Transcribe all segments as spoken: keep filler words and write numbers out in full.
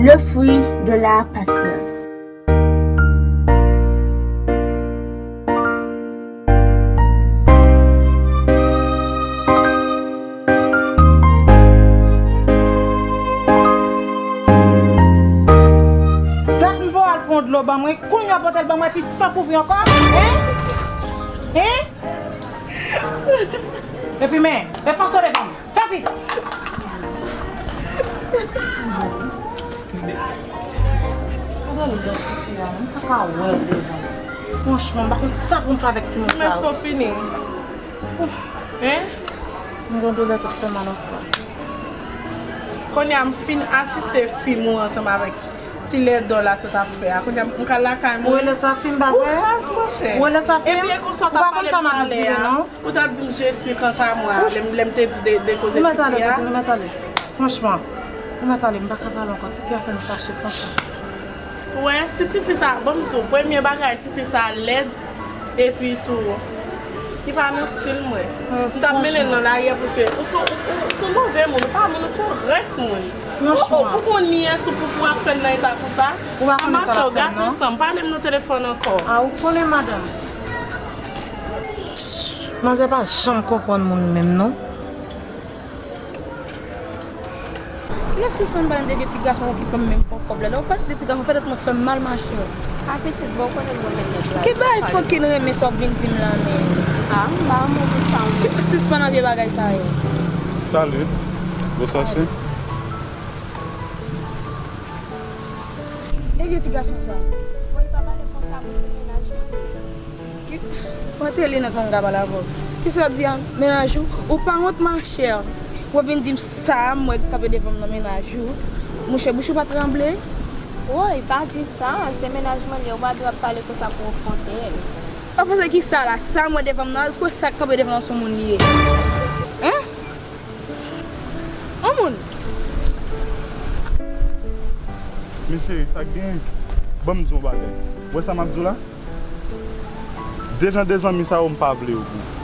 Le fruit de la patience. Dat m voye al pran dlo ban mwen, kounye a pote l ban mwen, epi san kouvri ankò? Hein? Hein? Epi men, e fason devan m. Fè vit! Gade lòt tifi a, m pa ka wè l devan. Franchman, m pa konn sa pou m fè avèk timoun sa yo. Ti mès pou fini. Hein? M gen doulè tèt fè mal anfwa. Kounye a m fin asiste fim ou ansanm avèk ti lèdò la sot ap fè a. Kounye a m ka lakay mwen. Ou rele sa fim pa vre? Ou raz, monchè. Ou rele sa fim? Epi e konsa w t ap pale m talè a. Ou t ap di m je suis quant à moi lè m lè m te di de de koze tifi a. Ou mèt ale, Franchman, ou mèt ale, m pa ka pale ankò. Tifi a fè m fache, franchman. Ou wè, si tifi sa, ban m di w, premye bagay, tifi sa lèd, epi tou, li pa nan stil mwen. M t ap mennen l nan lari a, paske ou se ou se yon move moun, ou pa moun, ou se yon rès moun. Franchman. Ou konn yès ou pou pou ap fè l nan eta konsa. Ou pa konnen sa l ap fè m nan. Gade ansanm, pale m nan telefòn ankò. A, ou konnen, madanm. Manzè pa janm konprann moun menm non. Kilè sispann pale m de vye ti gason okipe m menm pran kòb la. Lè ou pale de ti gason, fè tèt mwen fè m mal, machè. A pitit, bon, ou konnen m renmen nèg la. Ki bagay fankin renmen sa w ap vin di m la menm? A, m pa renmen w pou sa, mwen. Kilè sispann an vye bagay sa yo? Salut. Bonswa, cheri. E vye ti gason sa? Bon, li pa pale konsa, mwen se mennaj mwen. Ki, kote li nan konn ka pale avè w? Kisa w di a? Mennaj ou? Ou pa wont, machè? Ou vin di m sa, mwen k kanpe devan m nan mennaj ou? Monchè, bouch ou pa tranble? Woy, pa di sa, se mennaj mwen li ye, ou pa dwe ap pale konsa pou ofante l. Ofante kisa la? Sa mwen devan m nan, èske sa k kanpe devan m nan se yon moun li ye? Hein? Yon moun. Men cheri, sa k genyen? Ban m di w yon bagay. Ou wè sa m ap di w la? De jan de zanmi sa yo, m pa vle yo pou ou.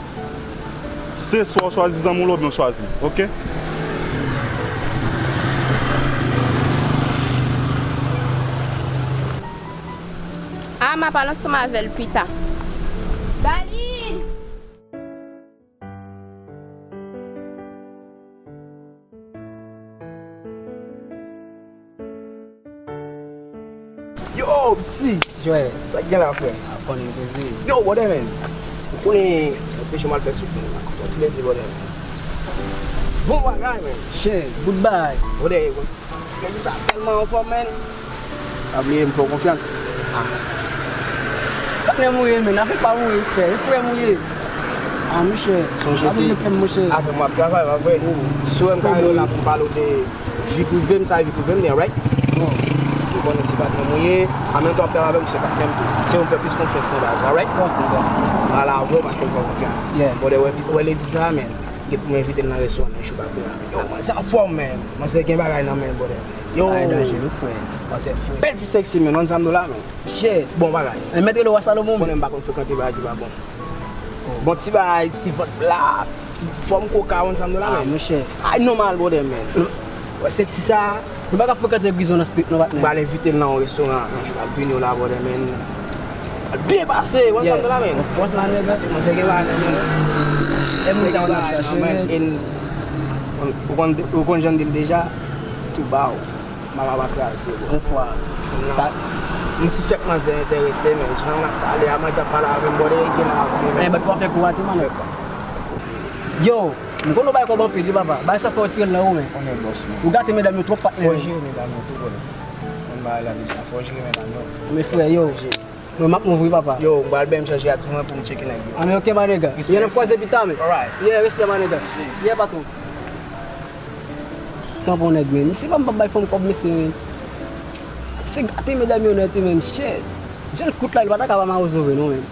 Se swa w chwazi zanmi w la oubyen w chwazi m, oke? A, m ap al ansanm avè l pita. Darline! Yo, piti! Jwè. Sa k gen la, frè? A, konnen koze. Yo, brother, man. Ou konnen, yon pèsyon m al fè sou kont la. Yon ti lèdi, brother. Bon bagay, man. Shit, bout bagay. Brother, Nèg sa tèlman anfòm, man. Pa bliye m fè w konfyans. Ah. Patnè m ou ye, man. Avèk pa m ou ye, frè. E frè m ou ye. Ah, monchè. Sonje pa bezwen pè m, monchè. Avè m w ap travay, pa vre? Oh. Si w wè m ka rele w la pou m pale w de vi prive m, sa e vi prive m li, alright? Bon. Ou konnen se patnè m ou ye. An menm tan w ap travay avè m, se patnè m tou. Se ou m fè plis konfyans nan baz, alright? Of course, nèg. Ala avè w paske m fè w konfyans. Yeah. Bon, de wè, wè lady sa, man. Gen pou mwen envite l nan restoran nan jou k ap vini la. Yo, manzè anfòm, man. Manzè gen bagay nan men l, brother. Yo. Ay, danje, wi, frè. Manzè fre. Bèl ti sexy, man. Ou konn sa m di w la, man. Shit. Bon bagay. Mèt rele w a Salomon. Konnen m pa konn frekante bagay ki pa bon. Oh. Bon ti bagay, ti vant pla, ti fòm koka, ou konn sa m di w la, man. Ah, monchè. Ay, nòmal, brother, man. Wè sexy sa. Nou pa ka frekante Grizon nan street non, patnè. M pral envite l nan yon restoran nan jou k ap vini yo la, brother, man. L ap byen pase, ou konn sa m di w la, man. Of course, man, nèg. Se manzè gen bagay nan men l. E moun sa w ap chache, man. Ou konn, ou konn jan m di l deja, tou ba w. M ap ap kraze, bro. Yon fwa. M sispèk manzè enterese, man. Jan n ap pale a, manzè ap pale avè m, brother, e gen la avè m. Men, but w ap fè kou a tou, man. Yo, m konn ou bay kòb anpil, wi, papa. Bay sa fè w tire l nan ou, men. Konnen bòs, man. Ou gate medam yo twòp, patnè. Fò w jere medam yo tou, brother. Konn bagay la deja. Fò w jere medam yo. Men frè, yo. Mwen m ap mouri, papa. Yo, m pral bèm chanje ak mwen pou m tcheke nèg yo. Ah, men ok, my nigga. Respect. Yo, n ap kwaze pita, men. Alright. Yeah, respect, my nigga. Yeah, patron. Tanpon nèg, men. Misye pa m p ap bay fanm kòb, mesye, men. Misye gate medam yo nèt, men. Shit. Jan l kout la, li pa ta ka pa mawozo vre, non, men.